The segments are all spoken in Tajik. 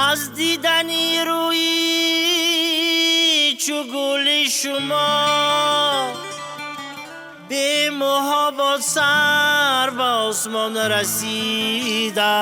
Аз дидани рӯи чу гули шумо бемуҳобо сар ба осмон расида.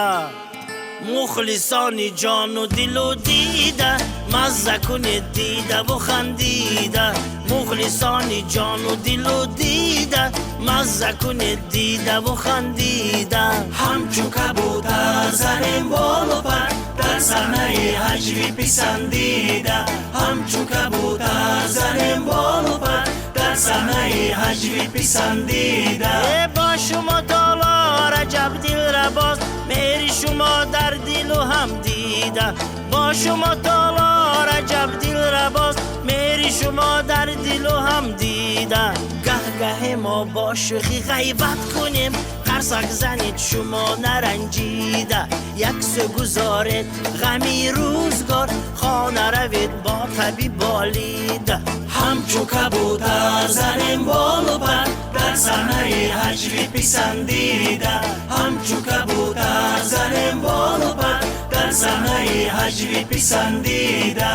Мухлисони ҷону дилу дида, мазза кунед дидаву хандида. Мухлисони ҷону дилу дида, мазза кунед дидаву хандида. Ҳамчу кабутар занем болу пар дар саҳнаи ҳаҷви писандида. Ҳамчу кабутар занем болу пар дар саҳнаи ҳаҷви писандида. Бо шумо толор аҷаб дилрабост, меҳри шумо дар дилу ҳам дида. Бо шумо толор аҷаб дилрабост, меҳри шумо дар дилу ҳам дида. Гаҳ-гаҳе мо бо шӯхӣ ғайбат кунем, қарсак занед шумо наранҷида. Як сӯ гузоред ғами рӯзгор, хона равед бо таби болида. Ҳамчу кабутар занем болу пар дар саҳнаи ҳаҷви писандида. Ҳамчу кабутар занем болу пар дар саҳнаи ҳаҷви писандида.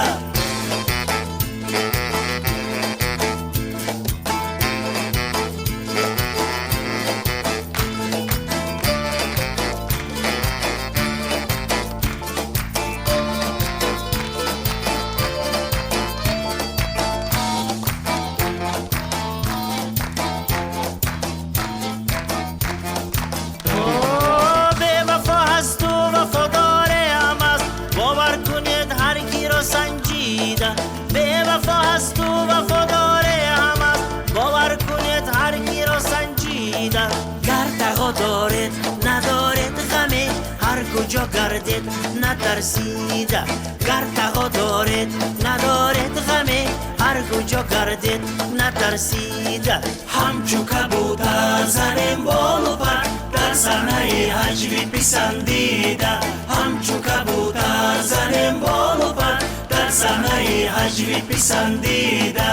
Бевафо ҳасту вафодоре ҳам аст, бовар кунед ҳар киро санҷида. Бевафо ҳасту вафодоре ҳам аст, бовар кунед ҳар киро санҷида. Гар тағо доред, надоред ғаме, ҳар куҷо гардед натарсида. Гар тағо доред, надоред ғаме, ҳар куҷо гардед натарсида. Ҳамчу кабутар занем болу пар дар саҳнаи ҳаҷви писандида. Ҳамчу кабутар занем болу пар дар саҳнаи ҳаҷви писандида.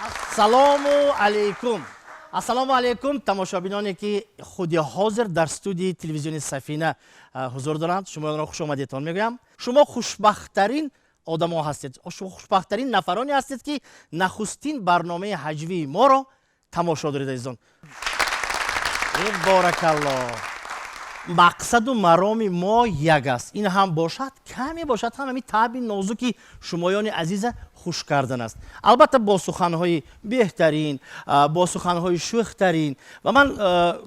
Ассалому алайкум. Ассалому алайкум, тамошобиноне ки худи ҳозир дар студияи телевизиони Сафина ҳузур доранд. Шуморо хуш омадедтон мегӯям. Шумо хушбахттарин одамо ҳастед, шумо хушбахттарин нафароне ҳастед, ки нахустин барномаи ҳаҷвии моро тамошо доред, азизон. Боракалло. Мақсаду мароми мо як аст, ин ҳам бошад, каме бошад ҳам ҳамин таъби нозуки шумоёни азиза хуш кардан аст. Албатта, бо суханҳои беҳтарин, бо суханҳои шӯхтарин. Ва ман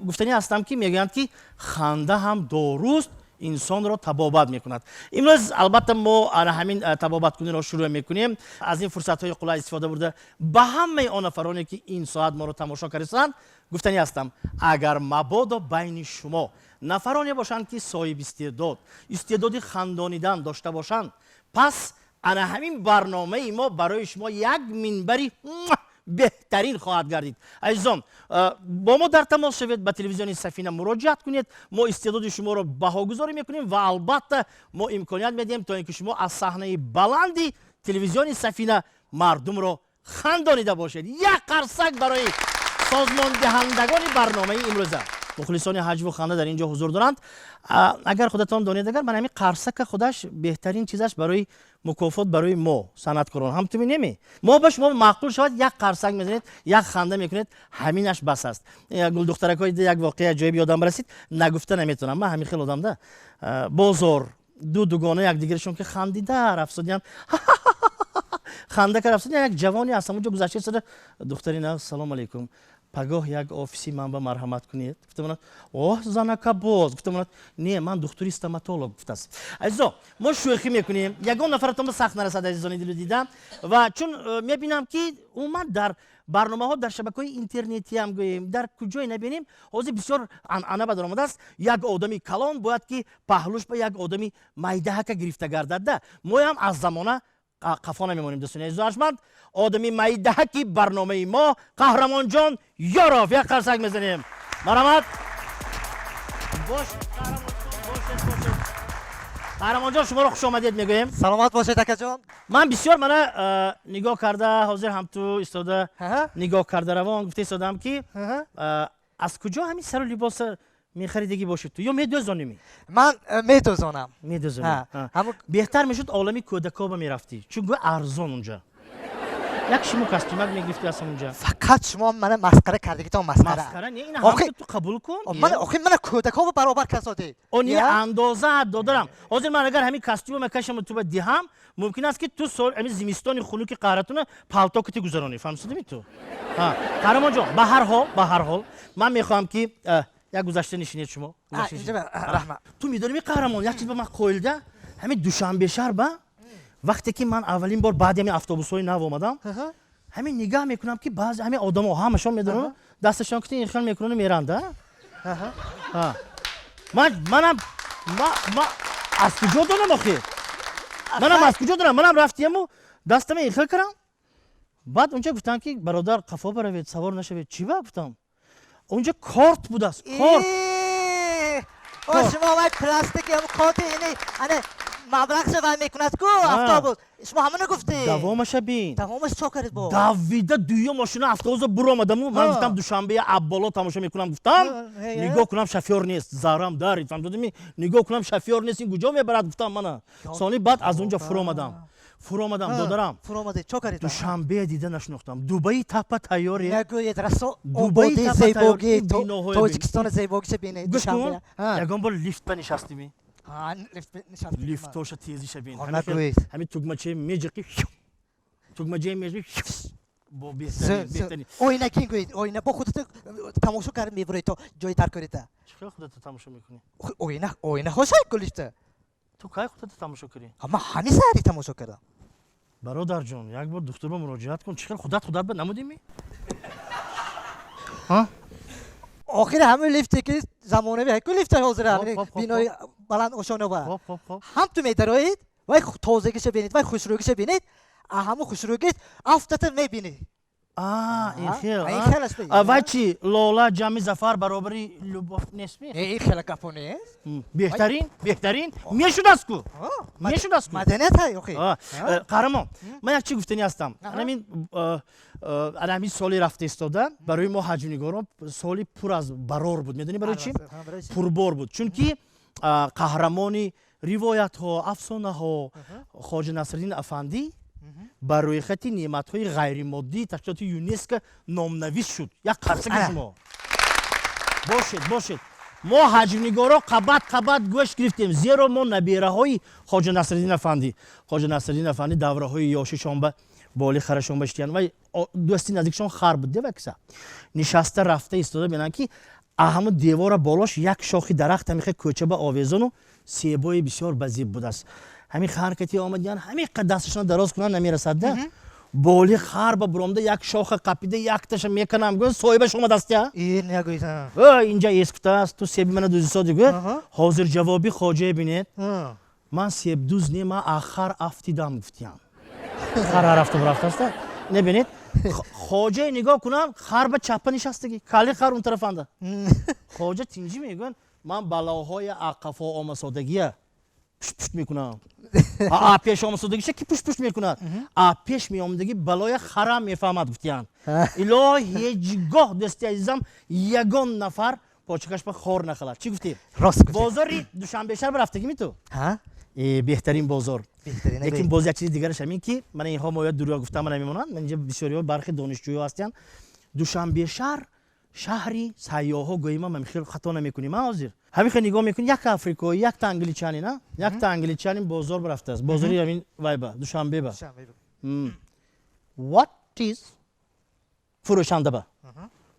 гуфтанӣ ҳастам, ки мегӯянд, ки ханда ҳам доруст, инсонро табобат мекунад. Имрӯз, албатта, мо ана ҳамин табобаткуниро шурӯъ мекунем. Аз ин фурсатҳои қулай истифода бурда, ба ҳамаи он нафароне ки ин соат моро тамошо кардастанд, гуфтанӣ ҳастам: агар мабодо байни шумо нафароне бошанд, ки соҳиби истеъдод, истеъдоди хандонидан дошта бошанд, пас ана ҳамин барномаи мо барои шумо як минбари беҳтарин хоҳад гардид. Азизон, бо мо дар тамос шавед, ба телевизиони Сафина муроҷиат кунед. Мо истеъдоди шуморо баҳогузорӣ мекунем ва, албатта, мо имконият медиҳем, то ин ки шумо аз саҳнаи баланди телевизиони Сафина мардумро хандонида бошед. Як қарсак барои созмондиҳандагони барномаи имрӯза. Мухлисони ҳаҷву ханда дар ин ҷо ҳузур доранд. Агар худатон донед, агар ман ҳамин қарсака худаш беҳтарин чизаш барои мукофот барои мо санъаткорон ҳам ту менеми. Мо ба шумо маъқул шавад, як қарсак мезанед, як ханда мекунед, ҳаминаш бас аст. Гулдухтаракҳои, як воқеа ҷоиб ёдам расид, нагуфта наметавонам. Ман ҳамин хел одамда. Бозор ду дугона якдигарашон ки хандида рафсодиян, ханда ка рафсодиян. Як ҷавоне аз ҳамонҷо гузашта истода: «Духтари нав, салом алейкум, пагоҳ як офиси ман ба марҳамат кунед», гуфта. «Оҳ, занака боз», гуфта. «Не, ман духтури стоматолог», гуфтааст. Азизо, мо шӯхӣ мекунем, ягон нафаратон ба сахт нарасад, азизони дилу дида. Ва чун мебинам, ки умуман дар барномаҳо, дар шабакаҳои интернетиам гӯем, дар куҷое набинем, ҳозир бисёр анъана ба даромадааст: як одами калон бояд ки паҳлӯш ба як одами майдаҳака гирифта гардад. Да моям аз замона қафо намемонем. Дӯстони азизу арҷманд, одами майдаҳаки барномаи мо Қаҳрамонҷон Ёров, як қарсак мезанем, марҳамат. Бош, бошед, бошед. Қаҳрамонҷон, шуморо хушомадед мегӯем. Саломат бошед, акаҷон. Ман бисёр мана нигоҳ карда, ҳозир ҳам ту истода нигоҳ карда равон гуфта истодам, ки аз куҷо ҳамин сару либоса мехаридагӣ бошед ту ё медӯзонӣ? Ман медӯзонам. Медӯзонӣ. Беҳтар мешуд олами кӯдакоба мерафтӣ, чун гӯ арзон унҷа, як шиму костюмак мегирифтӣ аз ҳамунҷа. Фақат шумо мана масхара кардагитон, масхара. Масхара не, ина ҳам ту қабул кун. Охи, мана кӯдакҳо баробар касодед. О, не, андоза додарам. Ҳозир ман агар ҳамин костюма кашаму ту ба диҳам, мумкин аст, ки ту сол ҳамин зимистони хунуки қаҳратуна палто кити гузаронӣ, фаҳмсидими ту? Қаҳрамонҷон, ба ҳар ҳол ман мехоҳам, ки як гузашта нишинед шумо. Раҳмат. Ту медонӣ, қаҳрамон, як чиз ба ман қоилда: ҳамин Душанбе шаҳр ба вақте ки ман аввалин бор баъди ҳамин автобусҳои нав омадам, ҳамин нигаҳ мекунам, ки баъзе ҳамин одамо ҳамашон медонам, дасташон кити ин хел мекунану меранд. Манам аз куҷо донам охир? Манам аз куҷо донам? Манам рафтияму дастама ин хел кардам. Баъд унҷа гуфтанд, ки бародар, қафо баравед, савор нашавед. Чӣ ба? Гуфтам. Унҷа корт будааст, корт. Шумо вай пластики корти ини ана маблағша вай мекунад ку автобус, шумо ҳамона гуфтед? Давомаша бин. Давомаш чо кардед бо? Давида дуюм мошина автобуса буромадаму ман гуфтам, Душанбея абболо тамошо мекунам, гуфтам. Нигоҳ кунам, шофёр нест. Зарам дарид, фаҳмдодими? Нигоҳ кунам, шофёр нест. Ин куҷо мебарад, гуфтам мана. Сони баъд аз он ҷо фуромадам, фуромадам, додарам. Фуромадед, чо кардед? Душанбе дида нашинохтам. Дубаи таппа тайёре. Нагӯед, расо ободи, зебогии Тоҷикистони зебогиша бинед. Гӯш кун, ягон бор лифт ба нишастими? Лифтоша тезиша бин. Ҳамин тугмачаи меҷиқи, тугмачаи меҷиқи бо беҳтарин. Оина кин гӯед, оина бо худата тамошо кард, мебуред то ҷои таркорита. Чӣ хел худата тамошо мекунӣ? Оина, оина ҳошай ку лифта. Ту кай худата тамошо кардӣ? Ман ҳамин саҳари тамошо кардам. Бародарҷон, як бор духтур ба муроҷиат кун. Чӣ хел худат худат ба намудими? Охири ҳамин лифте ки замонави ҳаку лифта ҳозира бинои баланд ошонова ҳам ту медароед, вай тозагиша бинед, вай хушрӯгиша бинед, ҳамун хушрӯгиш афтата мебинед. Вай чи, лола ҷамъи Зафар баробари Любов нестми? Ин хела гапо нест. Беҳтарин, беҳтарин мешудааст ку, мешудааст ку. Маданият ҳай охи. Қаҳрамон, ман як чи гуфтанӣ ҳастам. Анамин соли рафта истода барои мо ҳаҷвнигорон соли пур аз барор буд. Медонӣ барои чӣ пурбор буд? Чунки қаҳрамони ривоятҳо, афсонаҳо Хоҷа Насриддин афандӣ ба рӯйхати неъматҳои ғайримоддии ташкилоти ЮНЕСКО номнавис шуд. Як қарсаки шумо бошед, бошед. Мо ҳаҷвнигоро қабат қабат гӯшт гирифтем, зеро мо набераҳои Хоҷа Насриддин афандӣ. Хоҷа Насриддин афандӣ давраҳои ёшишон ба боли харашон баштиян ва дӯсти наздикшон хар буд девакса нишаста рафта истода бинанд, ки ҳамун девора болош як шохи дарахт ҳамихе кӯча ба овезону себои бисёр базиб будааст. Ҳамин харкати омадиян, ҳамин қад дасташона дароз кунанд, намерасад да. Боли хар ба буромда, як шоха қапида, якташа меканам, гӯ, соҳибаш омадастя. Инҷа эс гуфтааст: «Ту себи мана дузисоди», гӯ. Ҳозир ҷавоби хоҷае бинед: «Ман себдуз не, ман ахар афтидам», гуфтиям. Хар рафта рафтааста, небинед, хоҷае нигоҳ кунам, хар ба чаппа нишастагӣ, кали хар он тарафанда. Хоҷа тинҷӣ мегӯянд: «Ман балоҳои ақафо омасодагия пушт пушт мекунам, а пеш омасодагиша ки пушт пушт мекунад, а пеш меомадагӣ балоя харам мефаҳмад», гуфтиянд. Илоҳ, ҳеҷ гоҳ, дӯсти азизам, ягон нафар Почакаш ба хор нахалад. Чӣ гуфтӣ? Рост гуфтӣ. Бозори Душанбешар рафтагӣ ми ту? Ҳа? Беҳтарин бозор. Беҳтарин. Лекин боз як чизи дигараш ҳамин ки мана инҳо моя дурӯғ гуфта мана мемонанд. Инҷа бисёриҳо бархи донишҷӯё ҳастанд. Душанбешар шаҳри сайёҳо гӯем ам хеле хато намекунем ҳозир. Ҳамин хел нигоҳ мекунӣ, як африкоӣ, якта англичанин, а? Якта англичанин бозор рафтааст. Бозори ҳамин вайба, Душанбеба. What is фурӯшанда ба?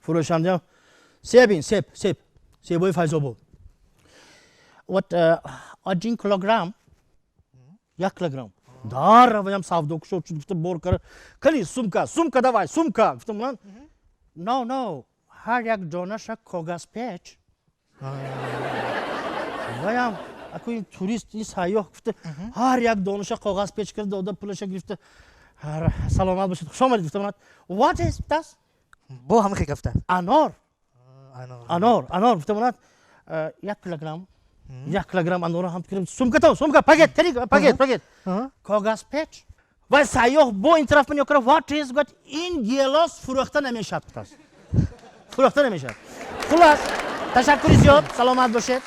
Фурӯшанда себин, себ, себ. Себои Файзобод. What 1 килограмм? 1 килограмм. Дар ваям савдо кушод шуд, гуфта бор кара. Кали сумка, сумка давай, сумка. Гуфтам ман. No, no. Ҳар як донаша коғазпеч. Ваям аку ин турист, ин сайёҳ гуфта ҳар як донаша коғазпеч карда дода, пулаша гирифта. Саломат бошед, хуш омадед гуфта ман. What is this? Бо ҳама хел гуфта. Анор. Анор, анор гуфта ман. 1 килограмм. 1 килограмм анорро ҳам кирам. Сумка то, сумка, пакет, пакет, пакет. Коғазпеч. Ва сайёҳ бо ин тараф мениё кара what is got ин гелос фурӯхта намешавад гуфтааст. Фурӯхта намешавад. Хулас, ташаккури зиёд, саломат бошед.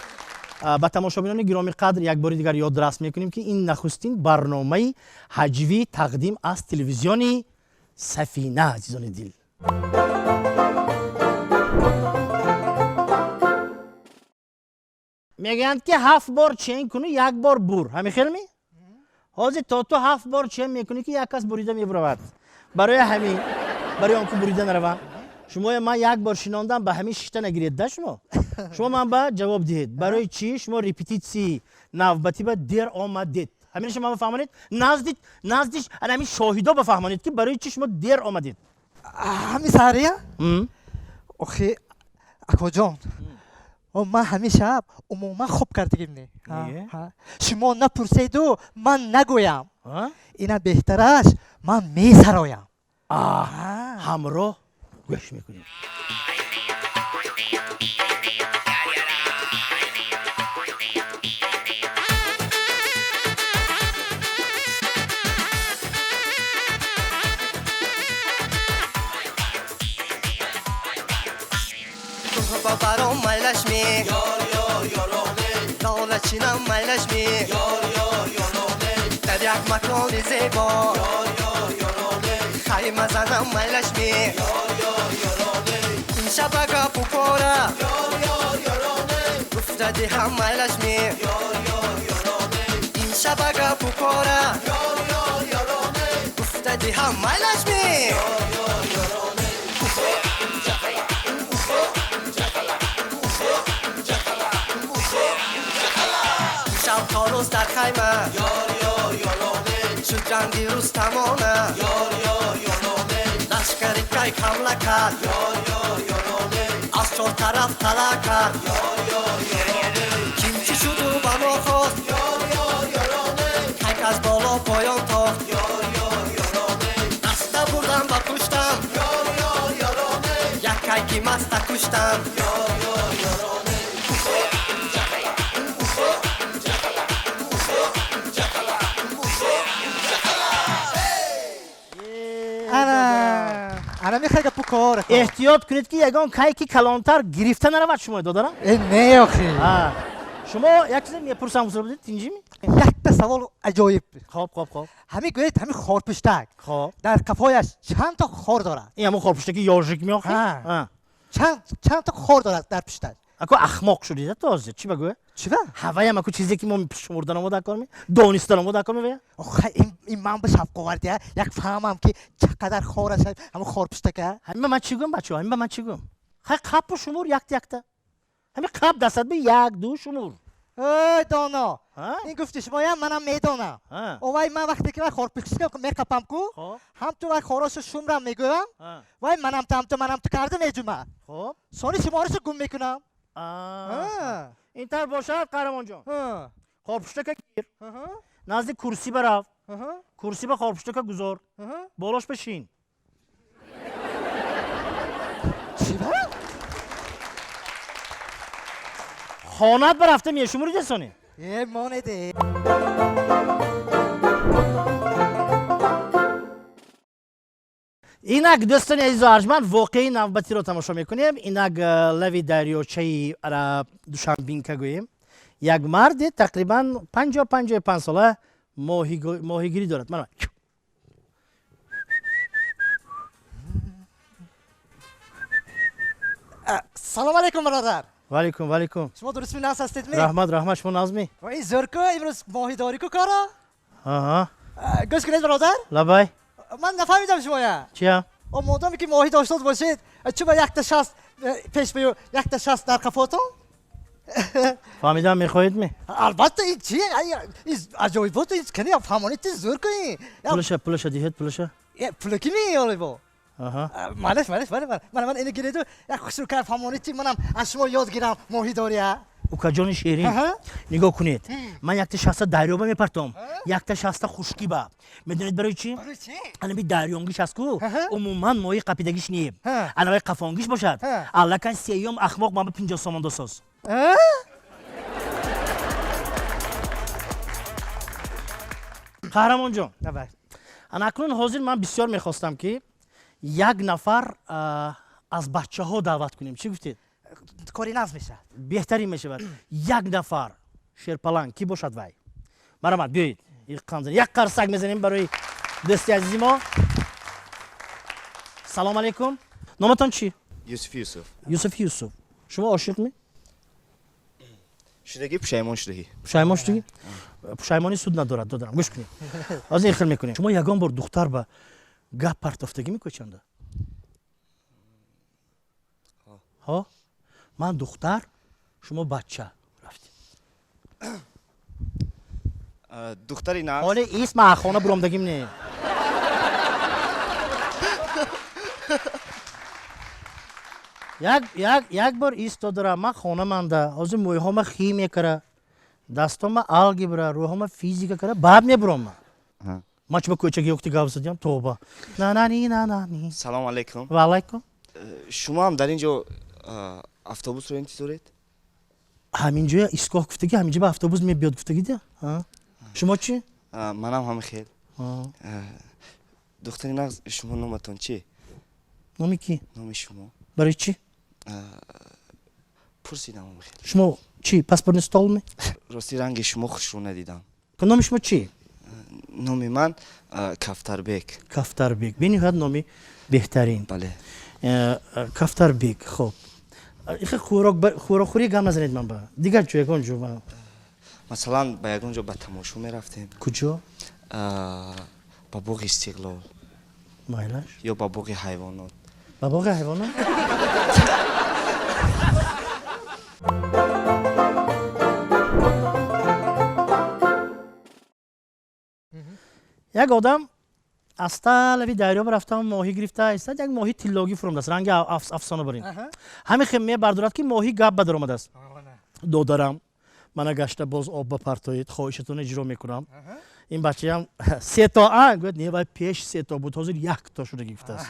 Ба тамошобинони гиромӣ қадр як бори дигар ёдрас мекунем ки ин нахустин барномаи ҳаҷвӣ тақдим аз телевизиони Сафина, азизони дил. Мегӯянд ки 7 бор чен кунӣ, як бор бур. Ҳамин хел ми? Ҳозир то ту 7 бор чен мекунӣ ки як кас бурида мебуравад. Барои ҳамин, барои он ки бурида наравам, шумоя ман як бор шинондам, ба ҳамин шишта нагиред да шумо. Шумо ман ба ҷавоб диҳед. Барои чӣ шумо репетитсияи навбатӣ ба дер омадед? Ҳаминаш ман бафаҳмонед? Наздиш ана ҳамин шоҳидо бафаҳмонед ки барои чӣ шумо дер омадед? Ҳамин саҳария? Охи, акоҷон, ман ҳамин шаб умуман хоб кардагим не. Шумо напурседу ман нагӯям. Ина беҳтараш ман месароям. Ҳамроҳ гӯш мекунем. Баром майлашми, ёр ёр ёроне, лолачинам майлашми, ёр ёр ёроне, дар як макони зебо, ёр ёр ёроне, хайма занам майлашми, ёр ёр ёроне, ин шабака пукора, ёр ёр ёроне, гуфта диҳам майлашми, ёр ёр ёроне, ин шабака пукора, ёр ёр ёроне, гуфта диҳам майлашми, ёр ёр ёроне. Шаб то рӯз дар хайма, ёр ёр ёроне, шуд ҷанги рустамона, ёр ёр ёроне, лашкари кайк ҳамла кард, ёр ёр ёроне, аз чор тараф тала кард, ёр ёр ёроне, ким чӣ шуду ба мо хост, ёр ёр ёроне, кайк аз боло поён тохт, ёр ёр ёроне, даста бурдам ба пуштам, ёр ёр ёроне, як кайки маста куштам, ёр ёр ёроне. Ана мехоҳӣ гапу кор. Эҳтиёт кунед ки ягон кайки калонтар гирифта наравад шумо, додарам. Не, охи. Шумо як чизе мепурсам, гуфта тинҷими? Якта савол аҷоиб. Хоб, хоб, хоб. Ҳамин гӯед, ҳамин хорпуштак. Хоб. Дар қафояш чанд то хор дорад? Ин ҳамон хорпуштаки ёжик меохи? Чанд то хор дорад дар пушташ? Ако ахмоқ шудида то ҳозир. Чӣ багӯя? Чӣ ба? Ҳаваям аку чизе ки мо шумурдан омода кор ми? Донистан омода кор мевая? Охай, ин ман ба шавқовар дия. Як фаҳмам ки чӣ қадар хор аст ҳамон хорпуштака. Ҳамин ба ман чӣ гӯям, бачаҳо? Ҳамин ба ман чӣ гӯям? Хай қапу шумур якта якта. Ҳамин қап дастат би як ду шумур. Эй доно. Ин гуфти шумоям манам медонам. Овай ман вақте ки вай хорпуштака меқапам ку, ҳам ту вай хорошу шумрам мегӯям, вай манам тамту манам ту карда меҷумад. Сони шуморашо гум мекунам. Ин тар бошад, қаҳрамонҷон. Хорпуштака гир. Назди курсӣ барав. Курсӣ ба хорпуштака гузор. Болош бишин. Чӣ ба? Хонат барафта мешумурӣ десони? Э, монеде. Инак, дӯстони азизу арҷманд, воқеаи навбатиро тамошо мекунем. Инак, лави дарёчаи Душанбинка гӯем, як марде тақрибан 50-55 сола моҳигирӣ дорад. Мана, Салом алейкум, бародар. Ваалейкум, ваалейкум. Шумо дурустми, нағз ҳастедми? Раҳмат, раҳмат. Шумо нағзми? Ва ин зӯрку, имрӯз моҳидорӣ ку кора. Аҳа. Гӯш кунед, бародар. Лабай. Ман нафаҳмидам шумоя. Чия? О, модоме ки моҳӣ доштод бошед, чӯ ба якта шаст пеш бию, якта шаст дар қафотон? Фаҳмидам, мехоҳедми? Албатта, ин чи ин аҷоибот, ин кани фаҳмонед, зӯр ку ин. Пулаша, пулаша диҳед, пулаша. Пулаки ми оле бо? Аҳа. Малеш, малеш, бале, мана, ман ини гиреду, як хушрӯ кар фаҳмонед, чи манам аз шумо ёд гирам моҳидория. Укаҷони шерин, нигоҳ кунед, ман якта шаста дарёба мепартом, якта шаста хушкиба. Медонед барои чӣ? Анаби дарёнгиш аст ку, умуман моҳи қапидагиш не, анавай қафонгиш бошад. Аллакай сеюм ахмоқ ман ба 50 сомон досоз. Қаҳрамонҷон, ана акнун ҳозир ман бисёр мехостам, ки як нафар аз бачаҳо даъват кунем. Чӣ гуфтед? Кори нағз мешавад. Беҳтарин мешавад. Як нафар шерпаланг кӣ бошад? Вай, марҳамат, биёед, як қарсак мезанем барои дӯсти азизи мо. Салом алейкум, номатон чӣ? Юсуф, Юсуф. Юсуф, Юсуф, шумо ошиқми? Шудагӣ, пушаймон шудагӣ. Пушаймон шудагӣ? Пушаймонӣ суд надорад, додарам. Гӯш кунед, ҳозир ин хел мекунем. Шумо ягон бор духтар ба гап партофтагӣ мекӯчанда? Ҳо, ман духтар, шумо бача, рафтем. Духтари нағз. Ҳоли ис, ман аз хона буромдагим не. Як бор истодара, ман хона манда, ҳозир мӯйҳома химия кара, дастома алгебра, рӯҳома физика кара, баъд мебуром ман. Ман чӣ ба кӯчаги ёкти гап задиям? Тоба, нанани нанани. Салом алейкум. Ва алайкум. Шумо ҳам дар ин ҷо автобусро интизоред? Ҳамин ҷоя истгоҳ гуфтагӣ, ҳамин ҷо ба автобус мебиёд гуфтагида. Шумо чӣ? Манам ҳами хел. Духтари нағз, шумо номатон чӣ? Номи кӣ? Номи шумо. Барои чӣ? Пурсидам ҳами хел. Шумо чӣ, паспортный стол ми? Рости, ранги шумо хушрӯ надидам. Номи шумо чӣ? Номи ман Кафтарбек. Кафтарбек, бениҳоят номи беҳтарин. Бале. Кафтарбек, хоб, хӯрокхӯрӣ гап назанед, ман ба дигар ҷо, ягон ҷо. Масалан, ба ягон ҷо ба тамошо мерафтем. Куҷо? Ба боғи Истиқлол. Майлаш. Ё ба боғи ҳайвонот. Ба боғи ҳайвонот. Як одам аста лави дарё рафтам, моҳӣ гирифта истад. Як моҳи тиллогӣ фуромадааст, ранги афсона барин. Ҳамин хел мебардорад, ки моҳӣ гап ба даромадааст: «Додарам, мана гашта боз об ба партоед, хоҳишатон иҷро мекунам». Ин бачаям сето а гӯяд: «Не, вай пеш сето буд, ҳозир якто шуда», гуфтааст.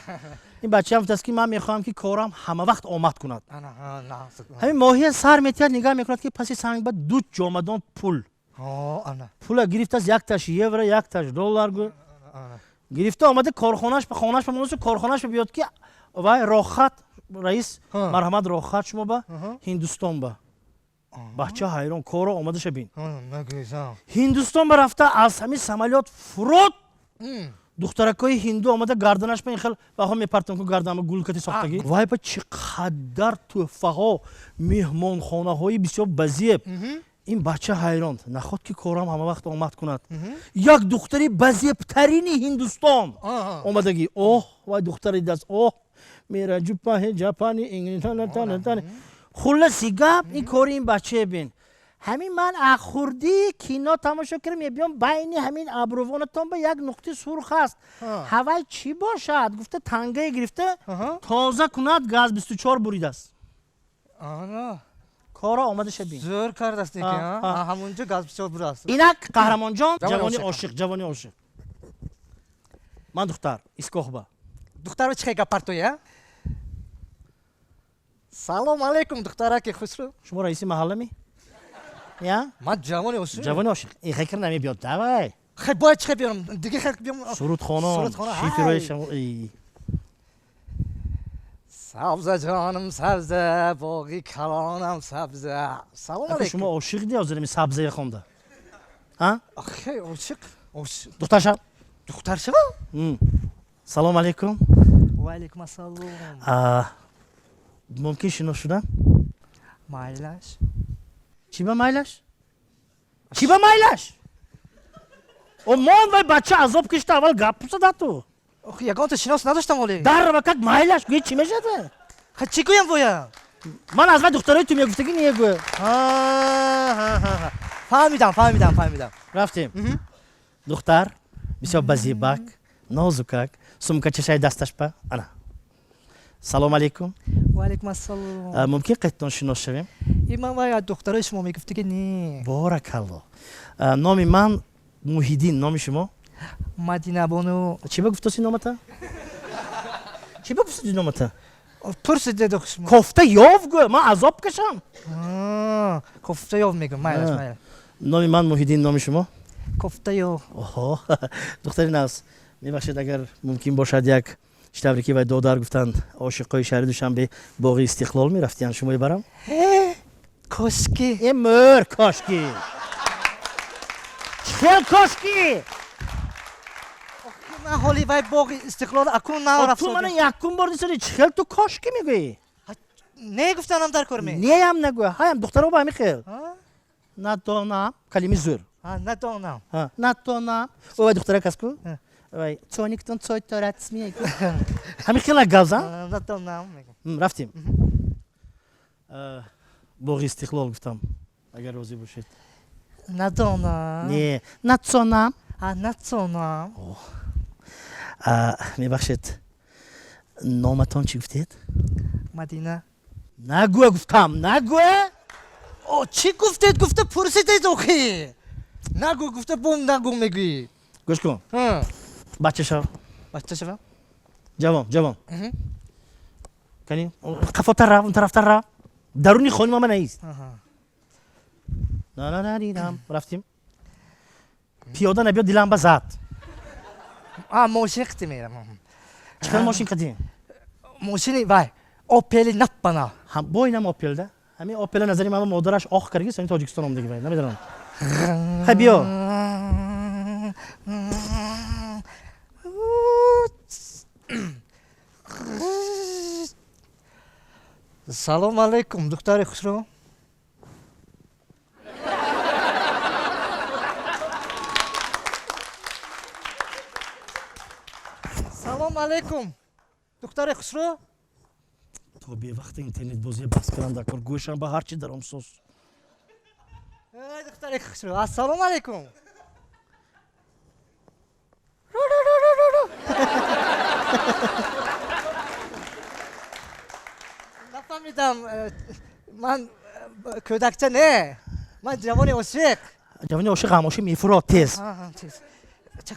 Ин бачаям гуфтааст, ки ман мехоҳам, ки корам ҳама вақт омад кунад. Ҳамин моҳия сар метиҳад, нигаҳ мекунад, ки паси санг ба ду ҷомадон пул. Пула гирифтааст, якташ евро, якташ доллар. Гӯ гирифта омада корхонаш, хонаш ба монасу корхонаш биёд, ки вай рохат, раис, марҳамат, рохат шумо ба Ҳиндустон. Ба бача ҳайрон, коро омадаша бин. Ҳиндустон ба рафта, аз ҳамин самолёт фуруд, духтаракҳои ҳинду омада гарданаш ба ин хел ваҳо мепартам ку, гарданама гулкати сохтагӣ. Вай ба чӣ қадар тӯҳфаҳо, меҳмонхонаҳои бисёр базеб. Ин бача ҳайрон, наход ки корам ҳама вақт омад кунад. Як духтари базебтарини Ҳиндустон омадагӣ. Оҳ, вай духтари даст, оҳ, мера ҷупаҳе ҷапани. Хулласи гап, ин кори ин бачае бин. Ҳамин ман хурдӣ кино тамошо кардам, мебиём, байни ҳамин абрувонатон ба як нуқтаи сурх аст, ҳавай чӣ бошад гуфта, тангае гирифта тоза кунад, газ 24 буридааст. Кора омадаша бин. Зӯр кардааст, ҳамонҷо газ 24 бурааст. Инак, Қаҳрамонҷон, ҷавони ошиқ, ҷавони ошиқ. Ман духтар, истгоҳба. Духтарро чӣ хел гап партоя? Салом алейкум, духтараки хушрӯ. Шумо раиси маҳаллами, я? Ман ҷавони ошиқ. Ҷавони ошиқ ин хел кир намебиёд, давай. Хел бояд чӣ хел биёрам, дига хел биём? Сурудхонон, шифрои. Сабза ҷонам, сабза, боғи калонам сабза. Салом алейкум. Шумо ошиқ ди ҳозир ами сабзая хонда? А? Охи, ошиқ. Ошиқ. Духтар шав. Духтар шава? Салом алейкум. Ва алейкум ассалом. Мумкин шинос шудан? Майлаш. Чӣ ба майлаш? Чӣ ба майлаш? О мон вай бача азоб кишта, аввал гап зада ту. Охи, ягонта шинос надоштам ҳоле. Даррава как майлаш, гӯя чӣ мешавад? Ха, чӣ гӯям боям? Ман аз вай духтарои ту мегуфтагӣ не гӯя. Фаҳмидам, фаҳмидам, фаҳмидам. Рафтем. Духтар бисёр базебак, нозукак, сумкачашай дасташ па. Ана. Салом алейкум. Ва алейкум ассалом. Мумкин қайтон шинос шавем? И ман вай аз духтарои шумо мегуфтагӣ не. Боракалло. Номи ман Муҳиддин, номи шумо? Мадинабону. Чӣ ба гуфтоси номата? Чӣ ба гуфтоси номата? Пурсиде дох шумо. Кофта ёв гӯ, ман азоб кашам. Кофта ёв мегӯм, майлаш, майлаш. Номи ман Муҳиддин, номи шумо? Кофта ёв. Оҳо, духтари нағз, мебахшед, агар мумкин бошад, як чӣ тавре ки вай додар гуфтанд, ошиқҳои шаҳри Душанбе боғи Истиқлол мерафтиянд, шумо ибарам? Кошки. Э, мӯр, кошки. Чӣ хел кошки? Ман ҳоли вай боғи Истиқлол акун нарафт. Ту мана якум бор дисади, чӣ хел ту кошки мегӯӣ? Не гуфтанам дар кор ме? Неям нагӯя, ҳаям духтаро ба ҳамин хел. Надонам, калими зӯр. Надонам. Надонам. О, вай духтара кас ку? Вай, цониктон цой торат ми. Ҳамин хела гап зан? Надонам. Рафтем. Боғи Истиқлол гуфтам, агар розӣ бошед. Надонам. Не, нацонам. Нацонам. Мебахшед, номатон чӣ гуфтед? Мадина. Нагӯя гуфтам, нагӯя. О, чӣ гуфтед, гуфта пурсидед охи. Нагӯ гуфта бо нагӯ мегӯӣ. Гӯш кун. Бача шав. Бача шавам? Ҷавон, ҷавон. Кани, қафотар рав, он тарафтар рав. Даруни хони мама наист. На-на-на-дидам. Рафтим. Пиёда набиё, дилам ба зад. Мошин қити мерам. Чӣ хел мошин қити? Мошини вай, Опели наппана. Ҳам бо инам Опел да? Ҳамин Опела назари ман модараш ох карги, сани Тоҷикистон омдаги вай, намедонам. Хай биё. Салом алейкум, духтари хушрӯ. Салом алейкум, духтари хушрӯ. То бевақта интернетбозия бас кардам дар кор, гӯшам ба ҳар чи даромсоз. Эй, духтари хушрӯ, ассалому алейкум. Нафаҳмидам, ман кӯдакча не, ман ҷавони ошиқ. Ҷавони ошиқ ҳамоши мефурод тез.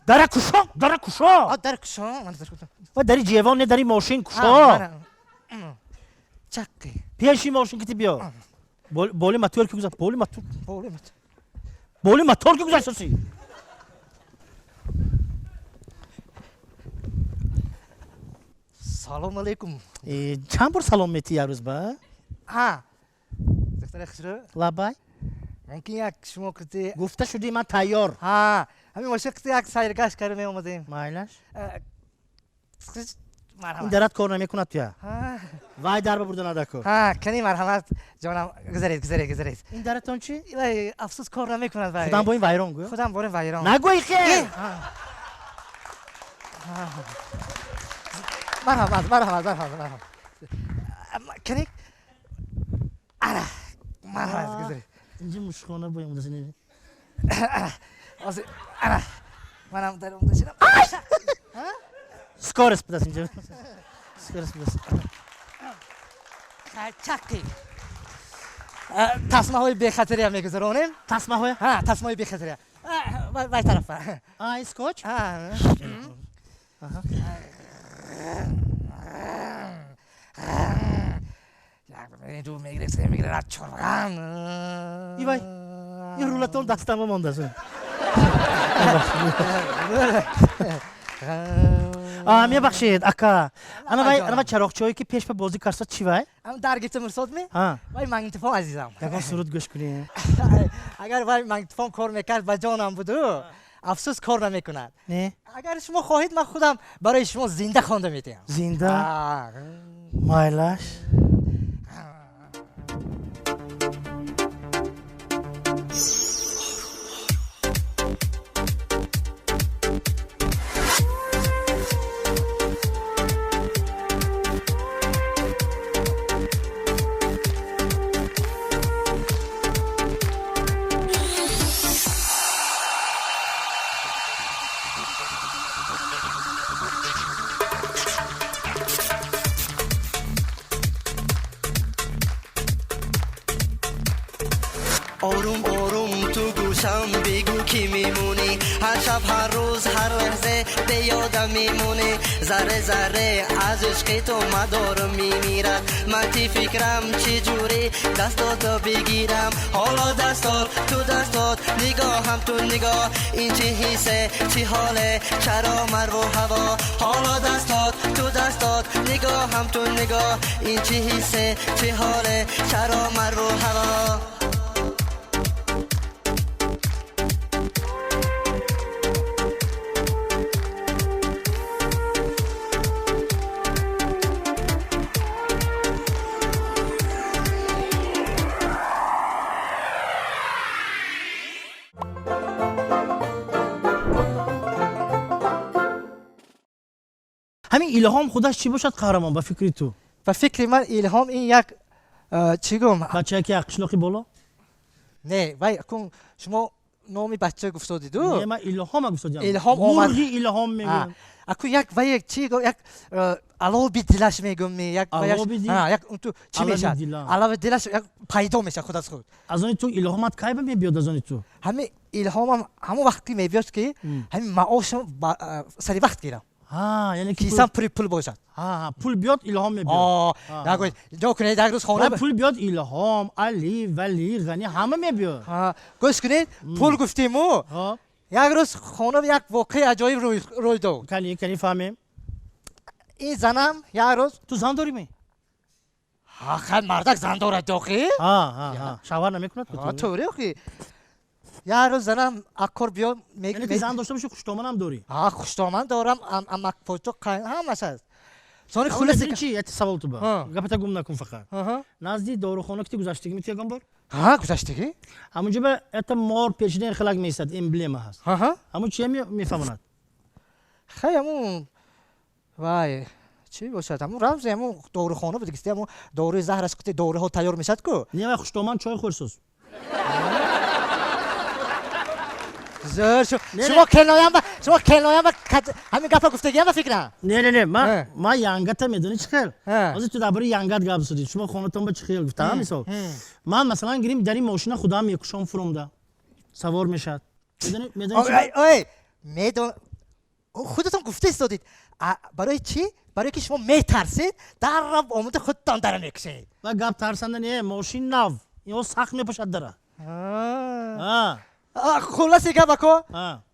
Дара кушо, дара кушо. Дара кушо. Ва дари ҷевон не, дари мошин кушо. Чаққи. Пеши мошин кити биё. Боли мотор ки гузашт, боли мотор. Боли мотор. Боли мотор ки гузашт оси. Салом алейкум. Чанд бор салом метӣ як рӯз ба? Ҳа. Духтари хушрӯ. Лабай. Мумкин як шумо қити гуфта шудӣ, ман тайёр. Ҳа, ҳамин мошин қити як сайргашт карда меомадем. Майлаш. Ин дарат кор намекунад туя. Вай дар ба бурда надако. Ҳа, кани марҳамат, ҷонам, гузаред, гузаред, гузаред. Ин даратон чӣ? Вай, афсӯс, кор намекунад вай. Худам бо ин вайрон гӯ. Худам бо ин вайрон. Нагӯй хел. Марҳамат, марҳамат, марҳамат, марҳамат. Кани ара, марҳамат, гузаред. Инҷа мушхона бо ин мудасини. Ҳозир ара, манам дар онда шинам. Скорость будас инҷа. Скорость будас. Чаққи. Тасмаҳои бехатария мегузаронем. Тасмаҳоя? Ҳа, тасмаҳои бехатария. Вай тарафа. А, ин скотч? Ҳа. Ду мегирем, се мегирем, чор. Ивай, ин рулатон дастама мондааст. Мебахшед, ака, ана вай чароғчое ки пеш ба бозӣ карсад, чӣ вай? Дар гирифта мурсод ми? Вай магнитофон, азизам. Ягон суруд гӯш кунем. Агар вай магнитофон кор мекард, ба ҷонам буду, афсӯс, кор намекунад. Не. Агар шумо хоҳед, ман худам барои шумо зинда хонда медиҳам. Зинда? Майлаш. Орум орум ту гӯшам бигӯ, ки мемонӣ, ҳар шаб, ҳар рӯз, ҳар лаҳзе бе ёдам мемонӣ. Зарре зарре аз ишқи ту мадорам мемирад. Ман ти фикрам, чӣ ҷурӣ дастото бигирам. Ҳоло дастот ту дастот, нигоҳам ту нигоҳ. Ин чӣ ҳисе, чӣ ҳоле, чаро марву ҳаво? Ҳоло дастот ту дастот, нигоҳам ту нигоҳ. Ин чӣ ҳисе, чӣ ҳоле, чаро марву ҳаво? Ҳамин илҳом худаш чӣ бошад, Қаҳрамон, ба фикри ту? Ба фикри ман, илҳом ин як чӣ гум. Бачае ки қишлоқи боло. Не, вай кун, шумо номи бача гуфтодиду. Не, ман илҳома гуфтодиам. Илҳом омад. Мурғи илҳом мегӯям. Аку як вай чӣ, як алоби дилаш мегӯм, як Алоби дил? Як ту чӣ мешавад, алави дилаш як пайдо мешавад худ аз худ. Аз они ту илҳомат кай ба мебиёд, аз они ту? Ҳамин илҳомам ҳамон вақт ки мебиёд, ки ҳамин маошам сари вақт гирам. Яъне ки кисам пури пул бошад. Пул биёд, илҳом мебиёд. Ҷо кунед, як рӯз хона пул биёд, илҳом, Али, Вали, Ғани, ҳама мебиёд. Гӯш кунед, пул гуфтиму, як рӯз хона як воқеаи аҷоиб рӯй дод. Кани, кани, фаҳмем. Ин занам як рӯз. Ту зан дорӣ ми? Хай, мардак зан дорад охи. Шавҳар намекунад? Тоғри охи. Як рӯз занам аз кор биёд. Яъне ки зан дошта боши, хуштоманам дорӣ? Хуштоман дорам, амакпочо, ҳамаш аст. Сони хулоса чи, як савол ту ба гапата гум накун фақат. Назди дорухона ки гузаштагӣ ми ту ягон бор? Гузаштагӣ. Ҳамунҷо ба это мор печидаи хелак меистад, эмблема ҳаст. Ҳамун чия мефаҳмонад? Хай, ҳамун вай чӣ бошад, ҳамун рамзи ҳамун дорухона буд, гисти ҳамун доруи заҳраш, қути доруҳо тайёр мешавад ку. Не, вай хуштоман чой хӯрсуз. Зӯр, шумо келноям, шумо келноям, ҳамин гапа гуфтагиям, ба фикрам. Не, не, не, ма янгата медонӣ чӣ хел? Ҳозир ту дар бораи янгат гап задӣ, шумо хонатон ба чӣ хел гуфтам. Мисол, ман масалан гирим, дари мошина худам мекушом, фуромда савор мешавад. Ой, медон, худатон гуфта истодед. Барои чӣ? Барои ки шумо метарсед, дарра омода худтон дара мекушед. Ва гап тарсанда не, мошин нав, ё сахт мепошад дара. Хулоси гап, ако,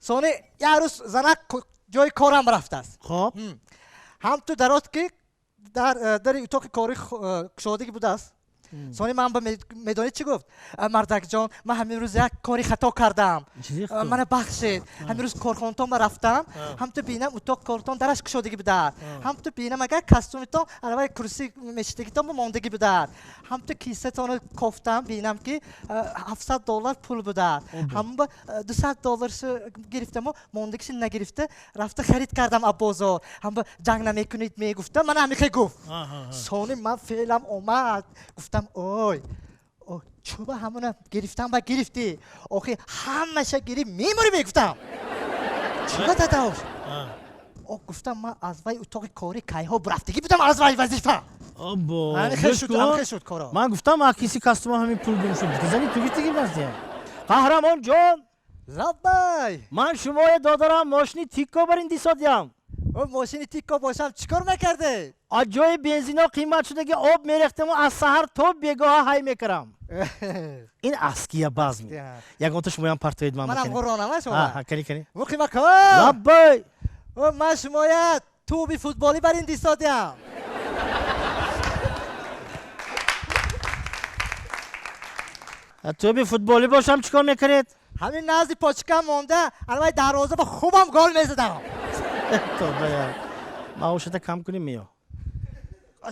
сони як рӯз занак ҷои корам рафтааст. Хоб. Ҳам ту дарод ки дар дари утоқи кори кушодагӣ будааст. Сони ман ба медонед чӣ гуфт? Мардакҷон, ман ҳамин рӯз як кори хато кардам, мана бахшед. Ҳамин рӯз корхонатон ба рафтам, ҳам ту бинам, утоқ кортон дараш кушодагӣ будааст, ҳам ту бинам, агар костюмитон араваи курси мешидагитон мондагӣ будааст, ҳам ту кисатонро кофтам, бинам ки 700 доллар пул будааст. Ҳамон ба 200 долларшо гирифтаму мондагиша нагирифта рафта харид кардам аз бозор. Ҳам ба ҷанг намекунед, мегуфтам, мана ҳамихе гуфт. Сони ман феълам омад, гуфтам: ой, чӯба ҳамона гирифтам, ба гирифтӣ, охи ҳамаша гириф, мемурӣ, мегуфтам. Чӯба дадош, о, гуфтам, ман аз вай утоқи кори кайҳо бурафтагӣ будам, аз вай вазифа. Обо, ман гуфтам, а киси костюма ҳамин пул гум шуд, зани ту гирифтагӣ наздия. Қаҳрамон ҷон! Лаббай. Ман шумое додарам мошини тикко барин дисодиям. Мошини тикко бошам, чӣ кор мекардед? Аз ҷои бензино қимат шудаги, об мерехтаму аз саҳар то бегоҳа ҳай мекардам. Ин аския базм ягонта шумоям партоед ман. Манам ғуронама шумо. Кани, кани. Муқимако. Лаббай. Ман шумоят Тӯби футболӣ бар ин дистодиам. Тӯби футболӣ бошам чӣ кор мекунед? Ҳамин назди почкам монда, алвай дарвоза ба хубам гол мезадам. Тоба, маошата кам кунем меё.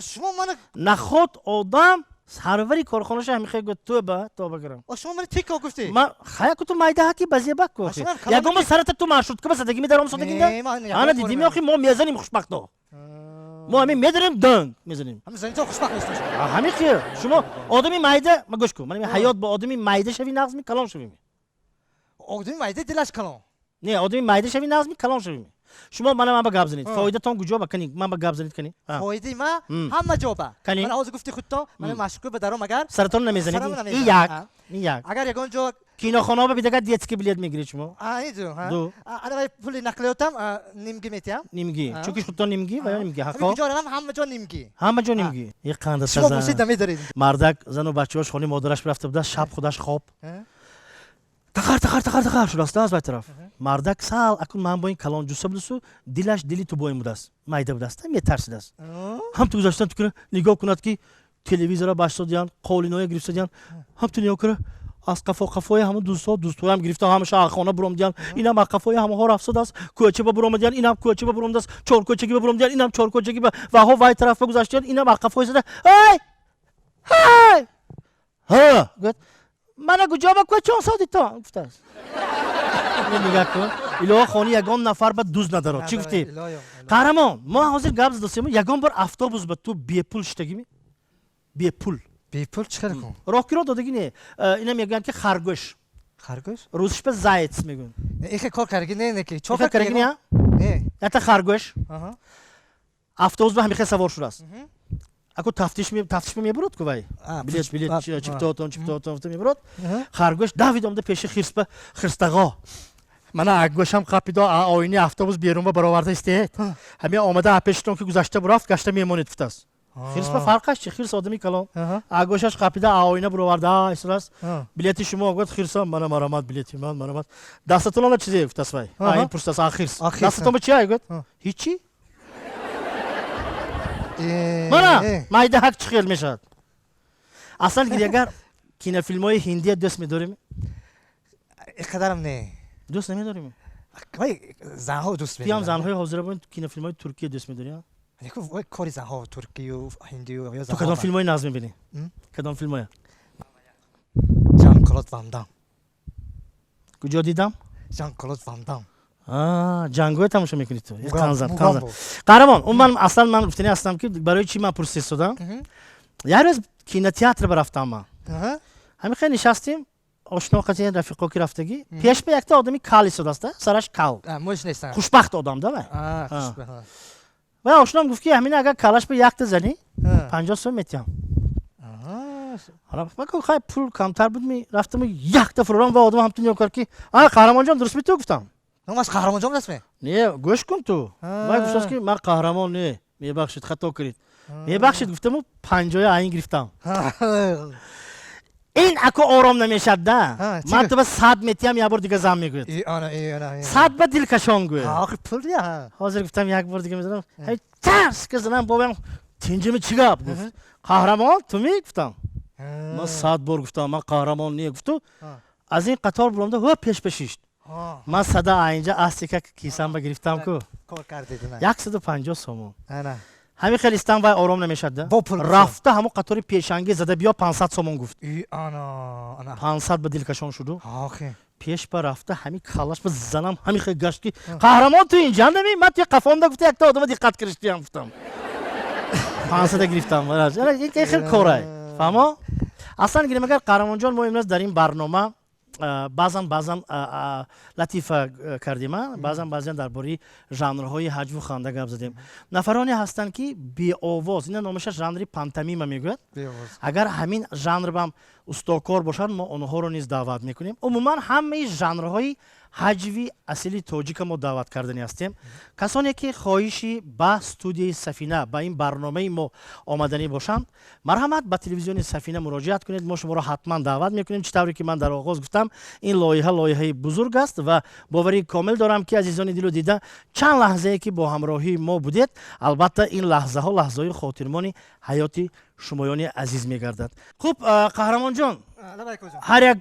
Шумо мана Наход одам сарвари корхонаша ҳамихе гӯ тӯба тоба кирам. Шумо мана тико гуфтӣ. Ма хая ку ту майда ҳаки базеба ку. Ягон сарата ту маршрутка ба садаги медаром содагинда? Ана дидими охи мо мезанем хушбахто. Мо ҳамин медарем донг мезанем. Ҳамин занито хушбахт нест. Ҳамин хел. Шумо одами майда, ма гӯш кун. Мана ҳаёт бо одами майда шави нағзми калон шавими. Одами майда дилаш калон. Не, одами майда шави нағзми калон шавими. Шумо мана ман ба гап занед. Фоидатон куҷо ба? Кани ман ба гап занед кани. Фоидаи ма ҳама ҷо ба. Мана ҳозир гуфти худтон, мана машғул ба даром агар саратон намезанед. И як, и як. Агар ягон ҷо кинохонаҳо ба бидага детский билет мегиред шумо. А, ин ду. Ана вай пули нақлиётам нимгӣ метиҳам. Нимгӣ. Чунки худтон нимгӣ ва ё нимгӣ. Ҳаққо. Куҷо равам ҳама ҷо нимгӣ. Ҳама ҷо нимгӣ. Як қанда саза. Шумо бошед намедоред. Мардак зану бачаҳош хони модараш рафта буда, шаб худаш хоб. Тақар тақар тақар тақар шудаст аз вай тараф. Мардак сал акун ман бо ин калон ҷусса будасу дилаш дили ту боин будаст. Майда будаст, метарсидаст. Ҳам ту гузаштан ту куна нигоҳ кунад ки телевизора башсодиян, қолиноя гирифтадиян. Ҳам ту нигоҳ куна аз қафо қафои ҳамон дӯстҳо дӯстҳоям гирифта ҳамаша хона буромдиян. Инам аз қафои ҳамаҳо рафтодааст. Кӯча ба буромадиян, инам кӯча ба буромадааст. Чор кӯчагӣ ба буромадиян, инам чор кӯчагӣ ба ваҳо вай тараф ба гузаштиян, инам аз қафои зада. Ай! Ҳай! Ҳа! Гуфт мана куҷо ба кӯчон содитон гуфтааст. Нигоҳ кун. Илоҳо хони ягон нафар ба дуз надарод. Чӣ гуфтӣ? Қаҳрамон, мо ҳозир гап задосем, ягон бор автобус ба ту бепул шиштагими? Бепул. Бепул чӣ кар кун? Роҳкиро додагӣ не. Ина мегӯянд ки харгӯш. Харгӯш? Русишба заяц мегӯянд. Ихе кор кардаги не, не ки. Чо кор кардаги не? Не. Ята харгӯш. Автобус ба ҳамихе савор шудааст. Ако тафтиш мебурад ку вай? Билет, билет, чиптотон, чиптотон мебурад. Харгӯш давид омада пеши хирсба, хирстағо. Мана агӯшам қапидо оини автобус берун ба бароварда истед. Ҳамин омада пешитон ки гузашта бурафт, гашта мемонед гуфтааст. Хирс ба фарқаш чи? Хирс одами калон. Агӯшаш қапида оина бароварда истодааст. Билети шумо гуфт хирсам, мана марамат билети ман, марамат. Дастатон ала чизе гуфтааст вай. Ин пурсидааст, а хирс. Дастатон ба чи ай гуфт? Ҳичи. Мана майда ҳак чӣ хел мешавад. Аслан гири агар кинофилмҳои ҳиндия дӯст медорем? Иқадарам не. Дӯст намедорем? Вай занҳо дӯст медоранд. Ту ҳам занҳои ҳозира бо кинофилмҳои туркия дӯст медорӣ? Вай кори занҳо туркию ҳиндию ё занҳо. Ту кадом филмҳои нағз мебинӣ? Кадом филмҳоя? Жан Клод Ван Дам. Куҷо дидам? Жан Клод Ван Дам. Ҷангҳое тамошо мекунӣ ту? Қанзан, қанзан. Қаҳрамон, он ман аслан ман гуфтани ҳастам ки барои чӣ ман пурсистодам? Як рӯз кинотеатр рафтам ман. Ҳамин хел нишастем, ошно қати рафиқо ки рафтагӣ, пеш ба якта одами кал истодааст, сараш кал. Хушбахт одам да вай. Вай ошном гуфт ки ҳамин агар калаш ба якта занӣ, 50 сом метиҳам. Хай пул камтар буд, ми рафтам якта фурорам ва одам ҳамтун нигоҳ кард ки а қаҳрамонҷон дуруст ми ту гуфтам. Номаш қаҳрамонҷон будастми? Не, гӯш кун ту. Вай гуфтааст ки ман қаҳрамон не, мебахшед, хато кунед. Мебахшед гуфтаму 50 айн гирифтам. Ин ако ором намешад да. Ман ту ба 100 метиҳам, як бор дига зан мегӯяд. 100 ба дилкашон гӯяд. Охир пул я. Ҳозир гуфтам як бор дига мезанам. Ҳай тарс ки занам бобам тинҷими чӣ гап гуфт. Қаҳрамон ту ми гуфтам. Ман 100 бор гуфтам ман қаҳрамон не гуфту. Аз ин қатор буромда ҳо пеш ба шишт. Ман сада айнҷа астика кисамба гирифтам ку. Кор кардед. 150 сомон. Ҳамин хел истам вай ором намешад да. Рафта ҳамон қатори пешанги зада биё 500 сомон гуфт. 500 ба дилкашон шуду. Пеш ба рафта ҳамин каллаш ба занам ҳамин хел гашт ки қаҳрамон ту инҷа нами ман туи қафонда гуфта якта одама диққат кириштиям гуфтам. 500 гирифтам. Ин хел корай. Фаҳмо? Аслан гирем агар қаҳрамонҷон мо имрӯз дар ин барнома баъзан баъзан латифа кардем, баъзан баъзан дар бораи жанрҳои ҳаҷву ханда гап задем. Нафароне ҳастанд ки беовоз, ина номаша жанри пантомима мегӯяд. Агар ҳамин жанр бам устокор бошанд, мо онҳоро низ даъват мекунем. Умуман ҳамаи жанрҳои Ҳаҷви асили тоҷика мо даъват кардани ҳастем. Касоне ки хоҳиши ба студияи Сафина, ба ин барномаи мо омаданӣ бошанд, марҳамат, ба телевизиони Сафина муроҷиат кунед, мо шуморо ҳатман даъват мекунем. Чӣ тавре ки ман дар оғоз гуфтам, ин лоиҳа лоиҳаи бузург аст ва боварии комил дорам, ки азизони дилу дида, чанд лаҳзае ки бо ҳамроҳии мо будед, албатта, ин лаҳзаҳо лаҳзаҳои хотирмони ҳаёти шумоёни азиз мегардад. Хуб, Қаҳрамонҷон, ҳар як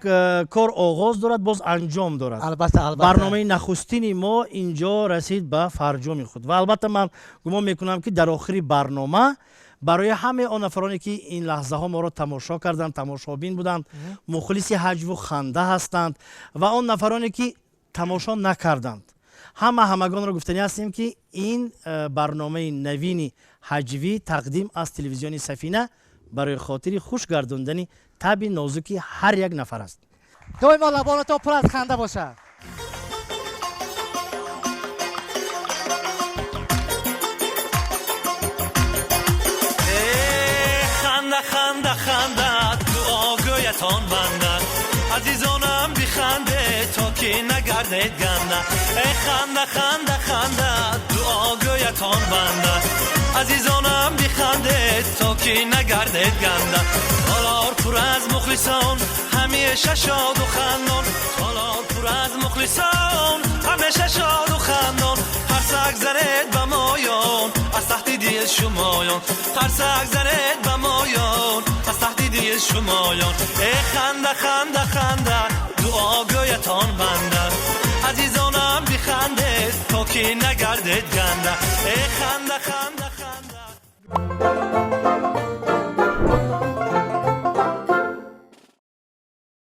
кор оғоз дорад, боз анҷом дорад. Албатта, албатта. Барномаи нахустини мо инҷо расид ба фарҷоми худ ва албатта ман гумон мекунам, ки дар охири барнома барои ҳамаи он нафароне ки ин лаҳзаҳо моро тамошо карданд, тамошобин буданд, мухлиси ҳаҷву ханда ҳастанд ва он нафароне ки тамошо накарданд, ҳама ҳамагонро гуфтанӣ ҳастем, ки ин барномаи навини ҳаҷвӣ тақдим аз телевизиони Сафина барои хотири хуш гардондани таби нозуки ҳар як нафар аст. Доимо лабонатон пур аз ханда бошад. Ханда, ханда, ханда, дуогӯятон банда. Азизонам, биханде, то ки нагардед ганда. Э ханда, ханда, ханда, дуогӯятон банда. Азизонам, бихандед, то ки нагардед ганда. Толор пур аз мухлисон, ҳамеша шоду хандон. Толор пур аз мухлисон, ҳамеша шоду хандон. Қарсак занед ба моён аз таҳти дил шумоён. Қарсак занед ба моён аз таҳти дил шумоён. Э ханда, ханда, ханда, дуогӯятон банда. Азизонам, бихандед, то ки нагардед.